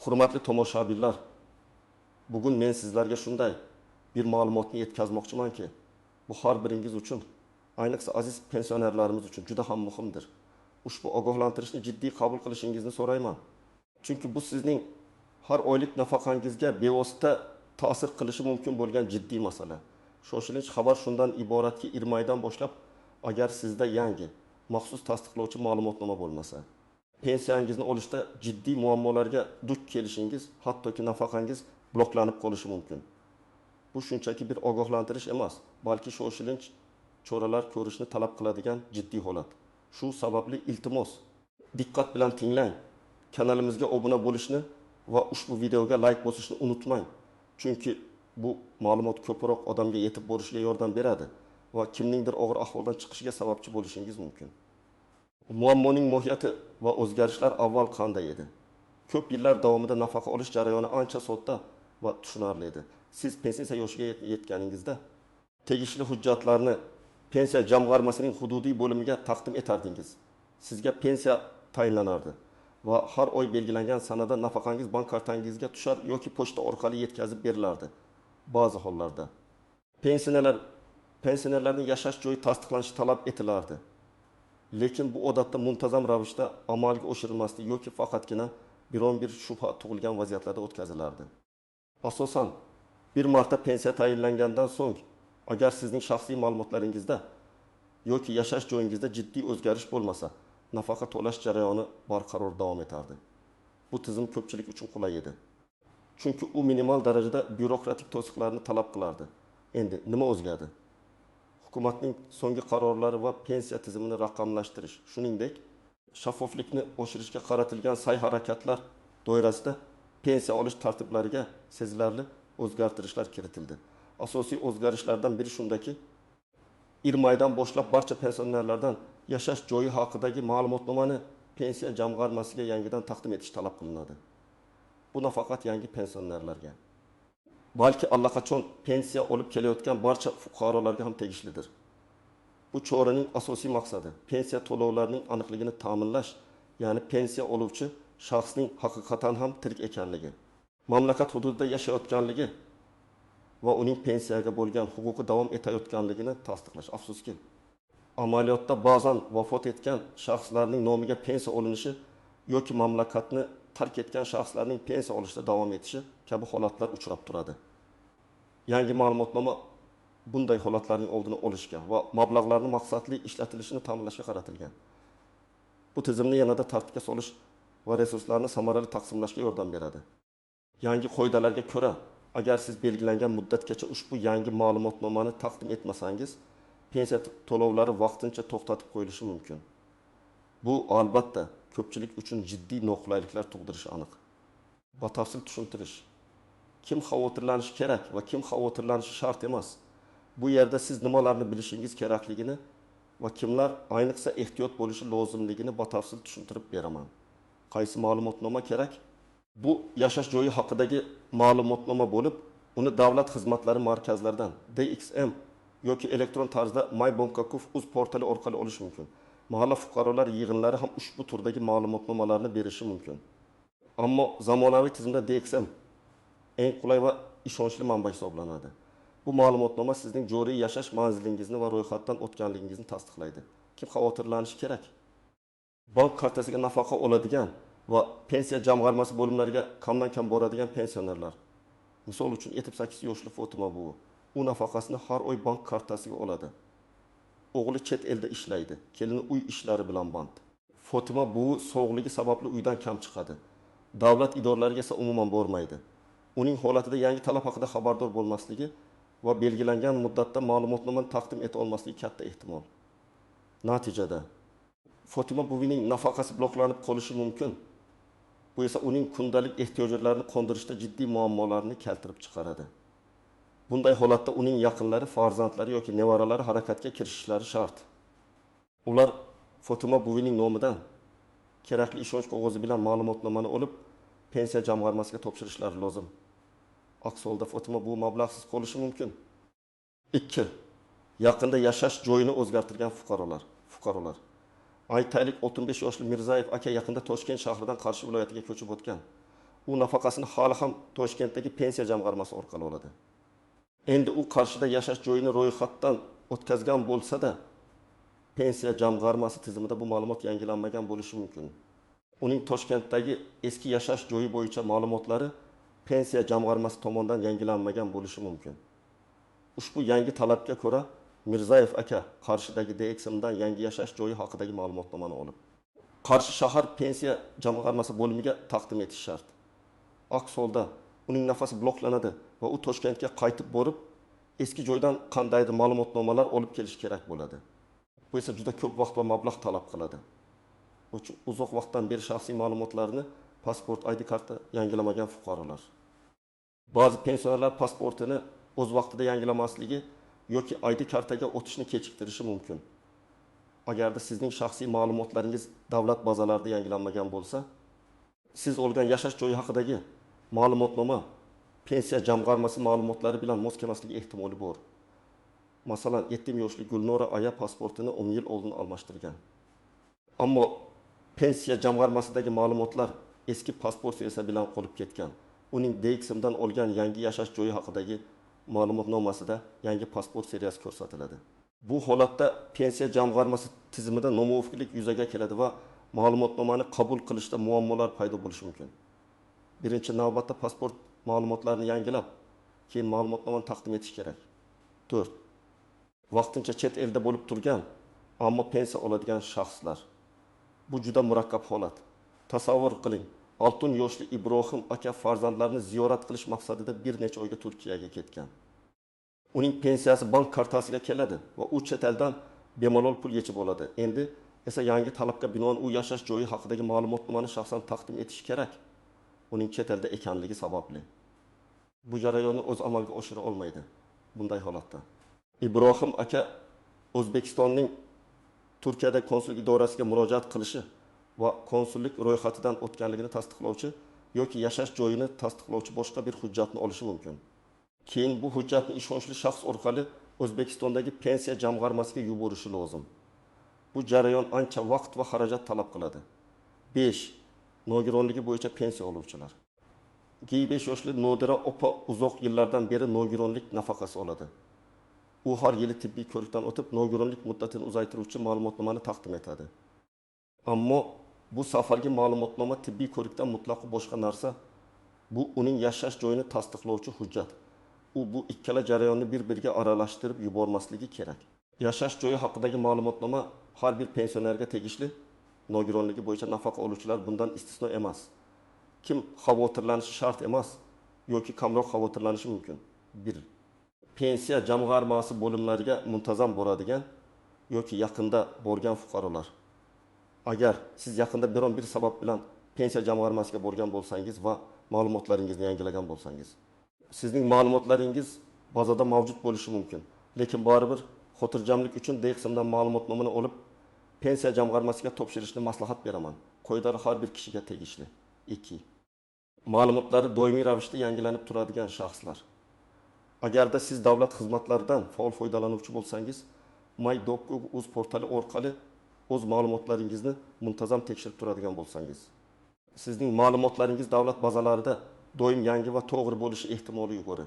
Hurmatli tomoshabinlar, bugun men sizlarga shunday bir ma'lumotni yetkazmoqchimanki, bu har biringiz uchun, ayniqsa aziz pensionerlarimiz uchun juda ham muhimdir. Ushbu ogohlantirishni jiddiy qabul qilishingizni so'rayman. Chunki bu sizning har oylik nafaqangizga bevosita ta'sir qilishi mumkin bo'lgan jiddiy masala. Shoshilinch xabar shundan iboratki, iyirmaydan boshlab agar sizda yangi, maxsus tasdiqlovchi ma'lumotnoma bo'lmasa, pensiyangizni olishda jiddiy muammolarga duch kelishingiz, hattoki nafaqangiz bloklanib qolishi mumkin. Bu shunchaki bir ogohlantirish emas, balki shoshilinch choralar ko'rishni talab qiladigan jiddiy holat. Shu sababli iltimos, diqqat bilan tinglang, kanalimizga obuna bo'lishni va ushbu videoga like bosishni unutmang. Chunki bu ma'lumot ko'proq odamga yetib borishiga yordam beradi va kimningdir og'ir ahvoldan chiqishiga sababchi bo'lishingiz mumkin. Muammoning mohiyati va o'zgarishlar avval qanday edi? Ko'p yillar davomida nafaqa olish jarayoni ancha sodda va tushunarli edi. Siz pensiya yoshiga yetganingizda tegishli hujjatlarni pensiya jamg'armasining hududiy bo'limiga taqdim etardingiz. Sizga pensiya tayinlanardi va har oy belgilangan sanada nafaqangiz bank kartangizga tushar yoki pochta orqali yetkazib berilardi. Ba'zi hollarda pensionerlarning yashash joyi tasdiqlanishi talab etilardi. Lekin bu odatda muntazam ravishda amalga oshirilmasdi yoki faqatgina biron bir shubha tug'ilgan vaziyatlarda o'tkazilardi. Asosan bir marta pensiya tayinlangandan so'ng agar sizning shaxsiy ma'lumotlaringizda yoki yashash joyingizda jiddiy o'zgarish bo'lmasa, nafaqa to'lash jarayoni barqaror davom etardi. Bu tizim ko'pchilik uchun qulay edi. Chunki u minimal darajada byurokratik to'siqlarni talab qilardi. Endi nima o'zgardi? Hukumatning so'nggi qarorlari va pensiya tizimini raqamlashtirish, shuningdek, shaffoflikni oshirishga qaratilgan sa'y-harakatlar doirasida pensiya olish tartiblariga sezilarli o'zgartirishlar kiritildi. Asosiy o'zgarishlardan biri shundaki, iyirmaydan boshlab barcha pensionerlardan yashash joyi haqidagi ma'lumotnomani pensiya jamg'armasiga yangidan taqdim etish talab qilinadi. Bu nafaqat yangi pensionerlarga, balki allaqachon pensiya olib kelayotgan barcha fuqarolarga ham tegishlidir. Bu choraning asosiy maqsadi pensiya to'lovlarining aniqligini ta'minlash, ya'ni pensiya oluvchi shaxsning haqiqatan ham tirik ekanligi, mamlakat hududida yashayotganligi va uning pensiyaga bo'lgan huquqi davom etayotganligini tasdiqlash. Afsuski, amaliyotda ba'zan vafot etgan shaxslarning nomiga pensiya olinishi yoki mamlakatni tark etgan shaxslarning pensiya olishda davom etishi kabi holatlar uchrab turadi. Yangi ma'lumotnoma bunday holatlarning oldini olishga va mablag'larni maqsadli ishlatilishini ta'minlashga qaratilgan. Bu tizimni yanada tartibga solish va resurslarni samarali taqsimlashga yordam beradi. Yangi qoidalarga ko'ra, agar siz belgilangan muddatgacha ushbu yangi ma'lumotnomani taqdim etmasangiz, pensiya to'lovlari vaqtincha to'xtatib qo'yilishi mumkin. Bu albatta ko'pchilik uchun jiddiy noqulayliklar tug'dirishi aniq. Batafsil tushuntirish. Kim xavotirlanishi kerak va kim xavotirlanishi shart emas. Bu yerda siz nimalarni bilishingiz kerakligini va kimlar ayniqsa ehtiyot bo'lishi lozimligini batafsil tushuntirib beraman. Qaysi ma'lumotnoma kerak? Bu yashash joyi haqidagi ma'lumotnoma bo'lib, uni davlat xizmatlari markazlaridan DXM yoki elektron tarzda MyBonka.uz portali orqali olish mumkin. Mahalla fuqarolar yig'inlari ham ushbu turdagi ma'lumotnomalarni berishi mumkin. Ammo zamonaviy tizimda DXM eng qulay va ishonchli manba hisoblanadi. Bu ma'lumotnoma sizning joriy yashash manzilingizni va ro'yxatdan o'tganligingizni tasdiqlaydi. Kim xavotirlanishi kerak? Bank kartasiga nafaqa oladigan va pensiya jamg'armasi bo'limlariga kamdan-kam boradigan pensionerlar. Misol uchun 78 yoshli Fotima buvi. U nafaqasini har oy bank kartasiga oladi. O'g'li chet elda ishlaydi, kelini uy ishlari bilan band. Fotima buvi sog'ligi sababli uydan kam chiqadi. Davlat idoralariga esa umuman bormaydi. Uning holatida yangi talab haqida xabardor bo'lmasligi va belgilangan muddatda ma'lumotnomani taqdim eta olmasligi katta ehtimol. Natijada Fotima buvining nafaqasi bloklanib qolishi mumkin. Bu esa uning kundalik ehtiyojlarini qondirishda jiddiy muammolarni keltirib chiqaradi. Bunday holatda uning yaqinlari, farzandlari yoki nevaralari harakatga kirishishlari shart. Ular Fotima buvining nomidan kerakli ishonch qog'ozi bilan ma'lumotnomani olib, pensiya jamg'armasiga topshirishlari lozim. Aks holda Fotima bu mablag'siz qolishi mumkin. 2. Yaqinda yashash joyini o'zgartirgan fuqarolar. Aytaylik, 65 yoshli Mirzayev aka yaqinda Toshkent shahridan Qarshi viloyatiga ko'chib o'tgan. U nafaqasini hali ham Toshkentdagi pensiya jamg'armasi orqali oladi. Endi u Qarshida yashash joyini ro'yxatdan o'tkazgan bo'lsa-da, pensiya jamg'armasi tizimida bu ma'lumot yangilanmagan bo'lishi mumkin. Uning Toshkentdagi eski yashash joyi bo'yicha ma'lumotlari pensiya jamg'armasi tomonidan yangilanmagan bo'lishi mumkin. Ushbu yangi talabga ko'ra Mirzayev aka Qarshidagi DXMdan yangi yashash joyi haqidagi ma'lumotnomani olib, Qarshi shahar pensiya jamg'armasi bo'limiga taqdim etish shart. Aks holda uning nafasi bloklanadi va u Toshkentga qaytib borib, eski joydan qandaydir ma'lumotnomalar olib kelish kerak bo'ladi. Bu esa juda ko'p vaqt va mablag' talab qiladi. Uzoq vaqtdan beri shaxsiy ma'lumotlarni pasport, ID karta yangilamagan fuqarolar. Ba'zi pensionerlar pasportini o'z vaqtida yangilamasligi yoki ID kartaga o'tishni kechiktirishi mumkin. Agarda sizning shaxsiy ma'lumotlaringiz davlat bazalarida yangilanmagan bo'lsa, siz olgan yashash joyi haqidagi ma'lumotnoma pensiya jamg'armasi ma'lumotlari bilan mos kelmasligi ehtimoli bor. Masalan, 7 yoshli Gulnora aya pasportini 10 yil oldin almashtirgan. Ammo pensiya jamg'armasidagi ma'lumotlar eski pasport esa bilan qolib ketgan. Uning DXMdan olgan yangi yashash joyi haqidagi ma'lumotnomasida yangi pasport seriyasi ko'rsatiladi. Bu holatda pensiya jamg'armasi tizimida nomuvofiqlik yuzaga keladi va ma'lumotnomani qabul qilishda muammolar paydo bo'lishi mumkin. Birinchi navbatda pasport ma'lumotlarini yangilab, keyin ma'lumotnomani taqdim etish kerak. 4. Vaqtincha chet elda bo'lib turgan, ammo pensiya oladigan shaxslar. Bu juda murakkab holat. Tasavvur qiling, 6 yoshli Ibrohim aka farzandlarini ziyorat qilish maqsadida bir necha oyga Turkiyaga ketgan. Uning pensiyasi bank kartasiga keladi va u chet eldan bemalol pul yechib oladi. Endi esa yangi talabga binoan u yashash joyi haqidagi ma'lumotnomani shaxsan taqdim etish kerak. Uning chet elda ekanligi sababli. Bu jarayonni o'z amalga oshira olmaydi bunday holatda. Ibrohim aka O'zbekistonning Turkiyada konsullik idorasiga murojaat qilishi va konsullik ro'yxatidan o'tganligini tasdiqlovchi yoki yashash joyini tasdiqlovchi boshqa bir hujjatni olishi mumkin. Keyin bu hujjatni ishonchli shaxs orqali O'zbekistondagi pensiya jamg'armasiga yuborishi lozim. Bu jarayon ancha vaqt va xarajat talab qiladi. 5. Nogironligi bo'yicha pensiya oluvchilar. 5 yoshli Nodira opa uzoq yillardan beri nogironlik nafaqasi oladi. U har yili tibbiy ko'rikdan o'tib, nogironlik muddatini uzaytiruvchi ma'lumotnomani taqdim etadi. Ammo bu safargi ma'lumotnoma tibbiy ko'rikdan mutlaqo boshqa narsa. Bu uning yashash joyini tasdiqlovchi hujjat. U bu ikkala jarayonni bir-biriga aralashtirib yubormasligi kerak. Yashash joyi haqidagi ma'lumotnoma har bir pensionerga tegishli. Nogironligi bo'yicha nafaqa oluvchilar bundan istisno emas. Kim xavotirlanishi shart emas yoki kamroq xavotirlanishi mumkin. 1. Pensiya jamg'armasi bo'limlariga muntazam boradigan yoki yaqinda borgan fuqarolar. Agar siz yaqinda biron bir sabab bilan pensiya jamg'armasiga borgan bo'lsangiz va ma'lumotlaringizni yangilagan bo'lsangiz, sizning ma'lumotlaringiz bazada mavjud bo'lishi mumkin. Lekin baribir xotirjamlik uchun DXMdan ma'lumotnomani olib pensiya jamg'armasiga topshirishni maslahat beraman. Qoidalar har bir kishiga tegishli. 2. Ma'lumotlari doimiy ravishda yangilanib turadigan shaxslar. Agarda siz davlat xizmatlaridan faol foydalanuvchi bo'lsangiz, my.gov.uz portali orqali o'z ma'lumotlaringizni muntazam tekshirib turadigan bo'lsangiz, sizning ma'lumotlaringiz davlat bazalarida doim yangi va to'g'ri bo'lishi ehtimoli yuqori.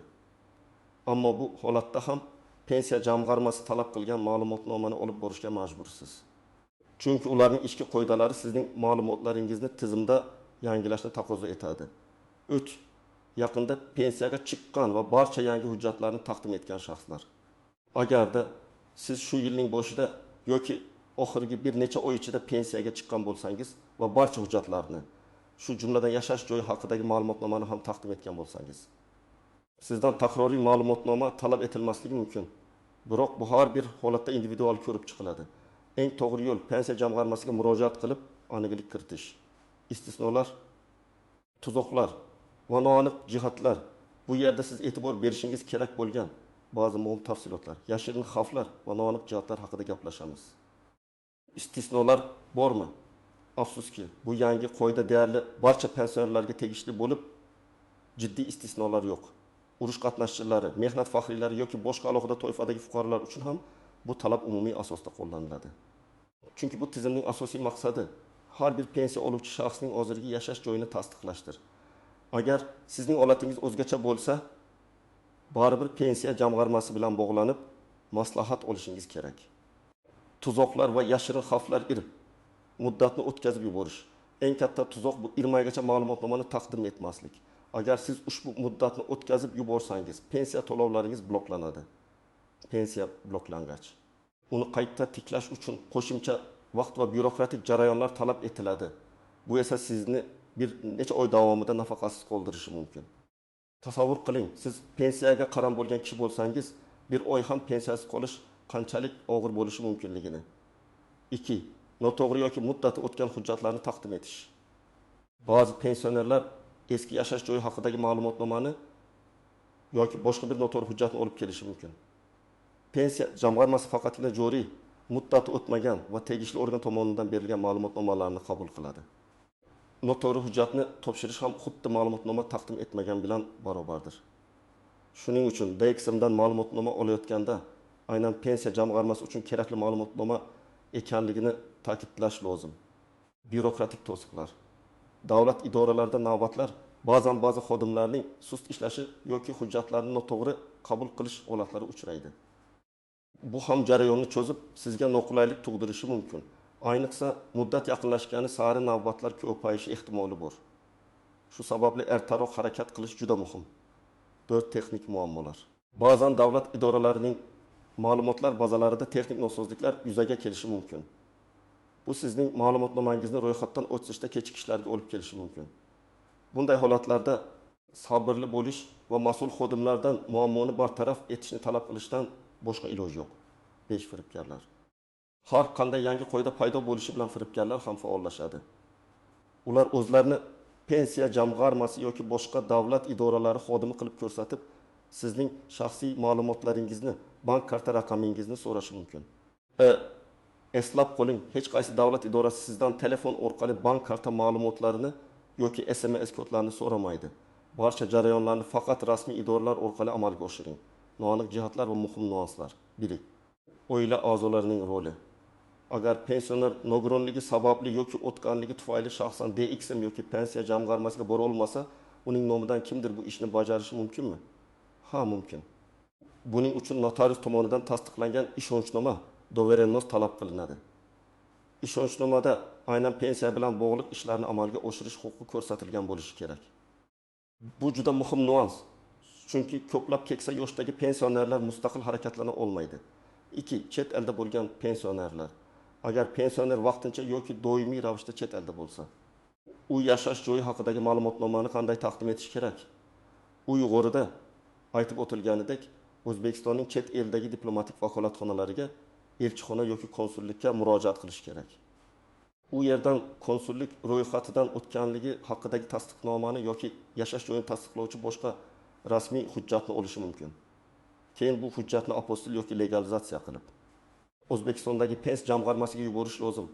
Ammo bu holatda ham pensiya jamg'armasi talab qilgan ma'lumotnomani olib borishga majbursiz. Chunki ularning ichki qoidalari sizning ma'lumotlaringizni tizimda yangilashni taqozo etadi. 3. Yaqinda pensiyaga chiqqan va barcha yangi hujjatlarni taqdim etgan shaxslar. Agarda siz shu yilning boshida yoki oxirgi bir necha oy ichida pensiyaga chiqqan bo'lsangiz va barcha hujjatlarni, shu jumladan yashash joyi haqidagi ma'lumotnomani ham taqdim etgan bo'lsangiz, sizdan takroriy ma'lumotnoma talab etilmasligi mumkin. Biroq bu har bir holatda individual ko'rib chiqiladi. Eng to'g'ri yo'l pensiya jamg'armasiga murojaat qilib aniqlik kiritish. Istisnolar, tuzoqlar va noaniq jihatlar. Bu yerda siz e'tibor berishingiz kerak bo'lgan ba'zi muhim tafsilotlar, yashirin xavflar va noaniq jihatlar haqida gaplashamiz. Istisnolar bormi? Afsuski, bu yangi qoida deyarli barcha pensionerlarga tegishli bo'lib, jiddiy istisnolar yo'q. Urush qatnashchilari, mehnat faxriylari yoki boshqa alohida toifadagi fuqarolar uchun ham bu talab umumiy asosda qo'llaniladi. Chunki bu tizimning asosiy maqsadi har bir pensiya oluvchi shaxsning hozirgi yashash joyini tasdiqlashdir. Agar sizning holatingiz o'zgacha bo'lsa, baribir pensiya jamg'armasi bilan bog'lanib maslahat olishingiz kerak. Tuzoqlar va yashirin xavflar. Muddatni o'tkazib yuborish. Eng katta tuzoq bu irmaygacha ma'lumotnomani taqdim etmaslik. Agar siz ushbu muddatni o'tkazib yuborsangiz, pensiya to'lovlaringiz bloklanadi. Pensiya bloklangach, uni qayta tiklash uchun qo'shimcha vaqt va byurokratik jarayonlar talab etiladi. Bu esa sizni bir necha oy davomida nafaqasiz qoldirishi mumkin. Tasavvur qiling, siz pensiyaga qaram bo'lgan kishi bo'lsangiz, bir oy ham pensiyasiz qolish qanchalik og'ir bo'lishi mumkinligini. 2. Noto'g'ri yoki muddati o'tgan hujjatlarni taqdim etish. Ba'zi pensionerlar eski yashash joyi haqidagi ma'lumotnomani yoki boshqa bir noto'g'ri hujjatni olib kelishi mumkin. Pensiya jamg'armasi faqatgina joriy, muddati o'tmagan va tegishli organ tomonidan berilgan ma'lumotnomalarni qabul qiladi. Noto'g'ri hujjatni topshirish ham xuddi ma'lumotnoma taqdim etmagan bilan barobardir. Shuning uchun DXMdan ma'lumotnoma olayotganda aynan pensiya jamg'armasi uchun kerakli ma'lumotnoma ekanligini ta'kidlash lozim. Byurokratik to'siqlar. Davlat idoralarida navbatlar ba'zan ba'zi xodimlarning sust ishlashi yoki hujjatlarni noto'g'ri qabul qilish holatlari uchraydi. Bu ham jarayonni cho'zib, sizga noqulaylik tug'dirishi mumkin. Ayniqsa muddat yaqinlashgani sari navbatlar ko'payishi ehtimoli bor. Shu sababli ertaroq harakat qilish juda muhim. 4. Texnik muammolar. Ba'zan davlat idoralarining ma'lumotlar bazalarida texnik nosozliklar yuzaga kelishi mumkin. Bu sizning ma'lumotnomangizni ro'yxatdan o'tkazishda kechikishlarga olib kelishi mumkin. Bunday holatlarda sabrli bo'lish va mas'ul xodimlardan muammoni bartaraf etishni talab qilishdan boshqa iloj yo'q. 5. Firibgarlar. Har qanday yangi qoida paydo bo'lishi bilan firibgarlar ham faollashadi. Ular o'zlarini pensiya jamg'armasi yoki boshqa davlat idoralari xodimi qilib ko'rsatib, sizning shaxsiy ma'lumotlaringizni, bank karta raqamingizni so'rashi mumkin. Eslab qoling, hech qaysi davlat idorasi sizdan telefon orqali bank karta ma'lumotlarini yoki SMS kodlarini so'ramaydi. Barcha jarayonlarni faqat rasmiy idoralar orqali amalga oshiring. Noaniq jihatlar va muhim nuanslar. 1. Oila a'zolarining roli. Agar pensioner nogironligi sababli yoki o'tganligi tufayli shaxsan DXM yoki pensiya jamg'armasiga bora olmasa, uning nomidan kimdir bu ishni bajarishi mumkinmi? Ha, mumkin. Buning uchun notarius tomonidan tasdiqlangan ishonchnoma, doverennost talab qilinadi. Ishonchnomada aynan pensiya bilan bog'liq ishlarni amalga oshirish huquqi ko'rsatilgan bo'lishi kerak. Bu juda muhim nuans. Chunki ko'plab keksa yoshdagi pensionerlar mustaqil harakatlana olmaydi. 2. Chet elda bo'lgan pensionerlar. Agar pensioner vaqtincha yoki doimiy ravishda chet elda bo'lsa, u yashash joyi haqidagi ma'lumotnomani qanday taqdim etish kerak? U yuqorida aytib o'tilganidek, O'zbekistonning chet eldagi diplomatik vakolatxonalariga, elchixona yoki konsullikka murojaat qilish kerak. U yerdan konsullik ro'yxatidan o'tganligi haqidagi tasdiqnomani yoki yashash joyini tasdiqlovchi boshqa rasmiy hujjatni olishi mumkin. Keyin bu hujjatni apostil yoki legalizatsiya qilib O'zbekistondagi pensiya jamg'armasiga yuborish lozim.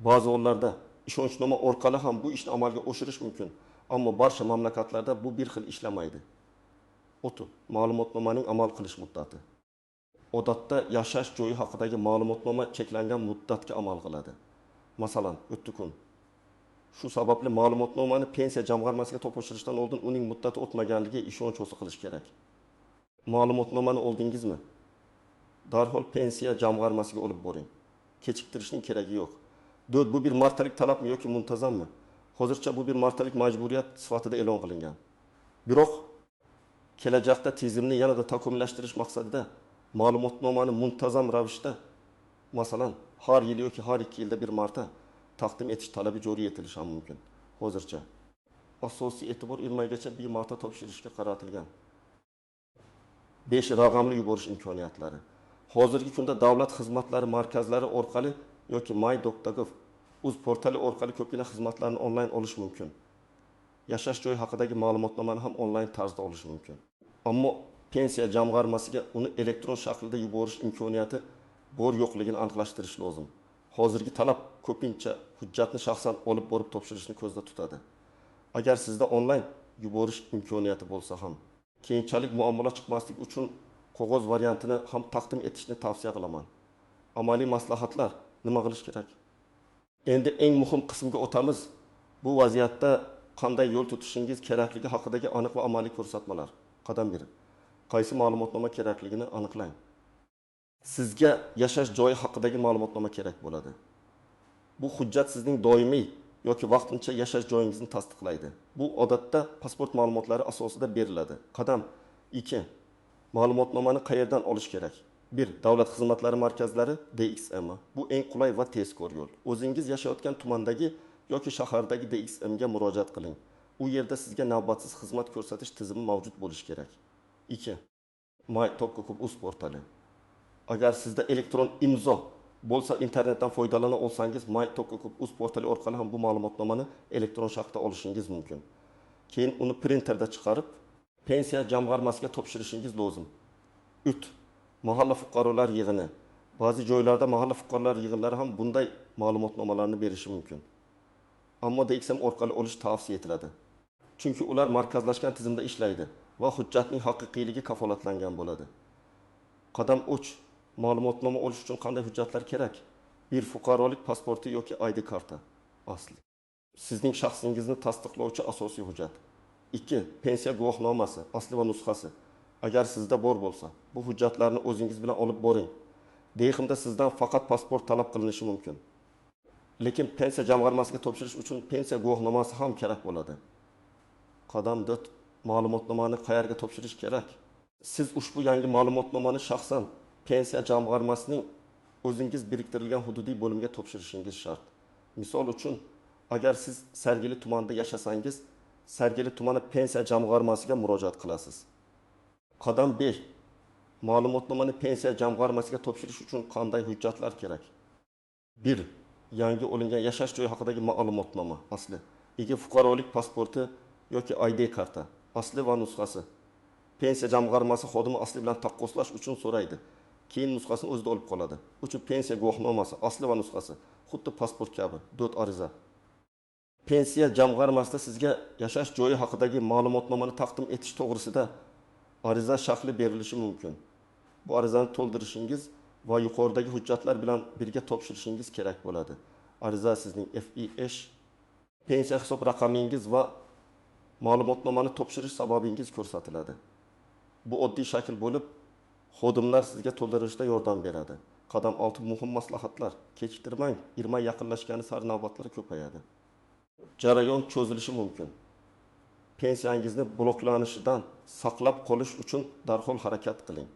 Ba'zi o'rinlarda ishonchnoma orqali ham bu ishni amalga oshirish mumkin, ammo barcha mamlakatlarda bu bir xil ishlamaydi. 6. Ma'lumotnomaning amal qilish muddati. Odatda yashash joyi haqidagi ma'lumotnoma cheklangan muddatga amal qiladi. Masalan, 30 kun. Shu sababli ma'lumotnomani pensiya jamg'armasiga topshirishdan oldin uning muddati o'tmaganligiga ishonch hosil qilish kerak. Ma'lumotnomani oldingizmi? Darhol pensiya jamg'armasiga olib boring. Kechiktirishning keragi yo'q. 4. Bu bir martalik talabmi yoki muntazammi? Hozircha bu bir martalik majburiyat sifatida e'lon qilingan. Biroq kelajakda tizimni yanada takomillashtirish maqsadida ma'lumotnomani muntazam ravishda, masalan, har yil yoki har 2 yilda bir marta taqdim etish talabi joriy etilishi ham mumkin. Hozircha asosiy e'tibor ilmaygacha bir marta topshirishga qaratilgan. 5. Raqamli yuborish imkoniyatlari. Hozirgi kunda davlat xizmatlari markazlari orqali yoki my.gov.uz portali orqali ko'pgina xizmatlarni onlayn olish mumkin. Yashash joyi haqidagi ma'lumotnomani ham onlayn tarzda olish mumkin. Ammo pensiya jamg'armasiga uni elektron shaklda yuborish imkoniyati bor yo'qligini aniqlashtirish lozim. Hozirgi talab ko'pincha hujjatni shaxsan olib borib topshirishni ko'zda tutadi. Agar sizda onlayn yuborish imkoniyati bo'lsa ham, keyinchalik muammolar chiqmasligi uchun qog'oz variantini ham taqdim etishni tavsiya qilaman. Amaliy maslahatlar: nima qilish kerak? Endi eng muhim qismga o'tamiz. Bu vaziyatda qanday yo'l tutishingiz kerakligi haqidagi aniq va amaliy ko'rsatmalar. Qadam 1. Qaysi ma'lumotnoma kerakligini aniqlang. Sizga yashash joyi haqidagi ma'lumotnoma kerak bo'ladi. Bu hujjat sizning doimiy yoki vaqtincha yashash joyingizni tasdiqlaydi. Bu odatda pasport ma'lumotlari asosida beriladi. Qadam 2. Ma'lumotnomani qayerdan olish kerak? 1. Davlat xizmatlari markazlari DXM. Bu eng qulay va tezkor yo'l. O'zingiz yashayotgan tumandagi yoki shahardagi DXM ga murojaat qiling. U yerda sizga navbatsiz xizmat ko'rsatish tizimi mavjud bo'lishi kerak. 2. My.uz portali. Agar sizda elektron imzo bo'lsa, internetdan foydalana olsangiz, My.uz portali orqali ham bu ma'lumotnomani elektron shaklda olishingiz mumkin. Keyin uni printerda chiqarib, pensiya jamg'armasiga topshirishingiz lozim. 3. Mahalla fuqarolar yig'ini. Ba'zi joylarda mahalla fuqarolar yig'inlari ham bunday ma'lumotnomalarni berishi mumkin. Ammo DXM orqali olish tavsiya etiladi. Chunki ular markazlashgan tizimda ishlaydi va hujjatning haqiqiyligi kafolatlangan bo'ladi. Qadam 3. Ma'lumotnoma olish uchun qanday hujjatlar kerak? 1. Fuqarolik pasporti yoki ID karta asli. Sizning shaxsingizni tasdiqlovchi asosiy hujjat. 2. Pensiya guvohnomasi asli va nusxasi. Agar sizda bor bo'lsa, bu hujjatlarni o'zingiz bilan olib boring. DXMda sizdan faqat pasport talab qilinishi mumkin. Lekin pensiya jamg'armasiga topshirish uchun pensiya guvohnomasi ham kerak bo'ladi. Qadam 4. Ma'lumotnomani qayerga topshirish kerak? Siz ushbu yangi ma'lumotnomani shaxsan pensiya jamg'armasining o'zingiz biriktirilgan hududiy bo'limiga topshirishingiz shart. Misol uchun, agar siz Sergeli tumanida yashasangiz, Sergeli tumani pensiya jamg'armasiga murojaat qilasiz. Qadam 5. Ma'lumotnomani pensiya jamg'armasiga topshirish uchun qanday hujjatlar kerak? 1. Yangi olingan yashash joyi haqidagi ma'lumotnoma asli. 2. Fuqarolik pasporti yoki ID karta asli va nusxasi. Pensiya jamg'armasi xodimi asli bilan taqqoslash uchun so'raydi. Keyin nusxasini o'zida olib qoladi. 3. Pensiya guvohnomasi asli va nusxasi, xuddi pasport kabi. 4. Ariza. Pensiya jamg'armasida sizga yashash joyi haqidagi ma'lumotnomani taqdim etish to'g'risida ariza shakli berilishi mumkin. Bu arizani to'ldirishingiz va yuqoridagi hujjatlar bilan birga topshirishingiz kerak bo'ladi. Ariza sizning FIH, pensiya hisob raqamingiz va ma'lumotnomani topshirish sababingiz ko'rsatiladi. Bu oddiy shakl bo'lib, xodimlar sizga to'ldirishda yordam beradi. Qadam 6. Muhim maslahatlar. Kechiktirmang, irmay yaqinlashgani sari navbatlar ko'payadi. Jarayon cho'zilishi mumkin. Pensiyangizni bloklanishidan saqlab qolish uchun darhol harakat qiling.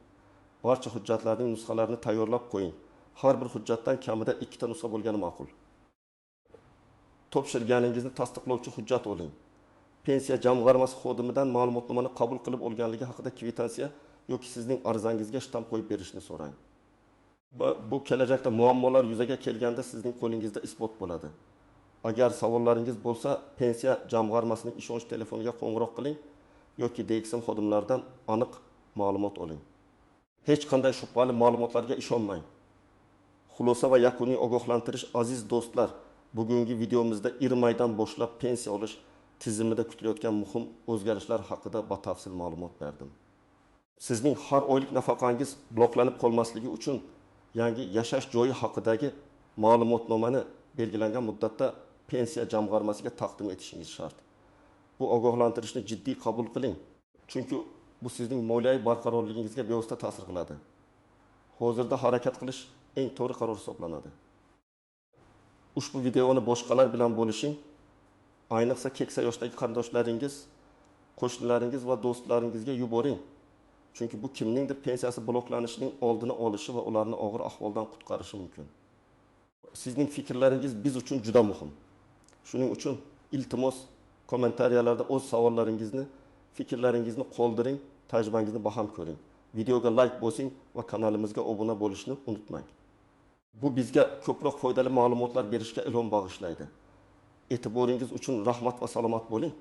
Barcha hujjatlarning nusxalarini tayyorlab qo'ying. Har bir hujjatdan kamida 2 ta nusxa bo'lgani ma'qul. Topshirganingizni tasdiqlovchi hujjat oling. Pensiya jamg'armasi xodimidan ma'lumotnomani qabul qilib olganligi haqida kvitansiya yoki sizning arizangizga shtamp qo'yib berishni so'rang. Bu kelajakda muammolar yuzaga kelganda sizning qo'lingizda isbot bo'ladi. Agar savollaringiz bo'lsa, pensiya jamg'armasining ishonch telefoniga qo'ng'iroq qiling yoki DXM xodimlaridan aniq ma'lumot oling. Hech qanday shubhali ma'lumotlarga ishonmang. Xulosa va yakuniy ogohlantirish. Aziz do'stlar, bugungi videomizda irmaydan boshlab pensiya olish tizimida kutilayotgan muhim o'zgarishlar haqida batafsil ma'lumot berdim. Sizning har oylik nafaqangiz bloklanib qolmasligi uchun yangi yashash joyi haqidagi ma'lumotnomani belgilangan muddatda pensiya jamg'armasiga taqdim etishingiz shart. Bu ogohlantirishni jiddiy qabul qiling, chunki bu sizning moliyaviy barqarorligingizga bevosita ta'sir qiladi. Hozirda harakat qilish eng to'g'ri qaror hisoblanadi. Ushbu videoni boshqalar bilan bo'lishing, ayniqsa keksa yoshdagi qarindoshlaringiz, qo'shnilaringiz va do'stlaringizga yuboring. Chunki bu kimningdir pensiyasi bloklanishining oldini olishi va ularni og'ir ahvoldan qutqarishi mumkin. Sizning fikrlaringiz biz uchun juda muhim. Shuning uchun iltimos kommentariyalarda o'z savollaringizni, fikrlaringizni qoldiring, tajribangizni baham ko'ring. Videoga like bosing va kanalimizga obuna bo'lishni unutmang. Bu bizga ko'proq foydali ma'lumotlar berishga ilhom bag'ishlaydi. E'tiboringiz uchun rahmat va salomat bo'ling.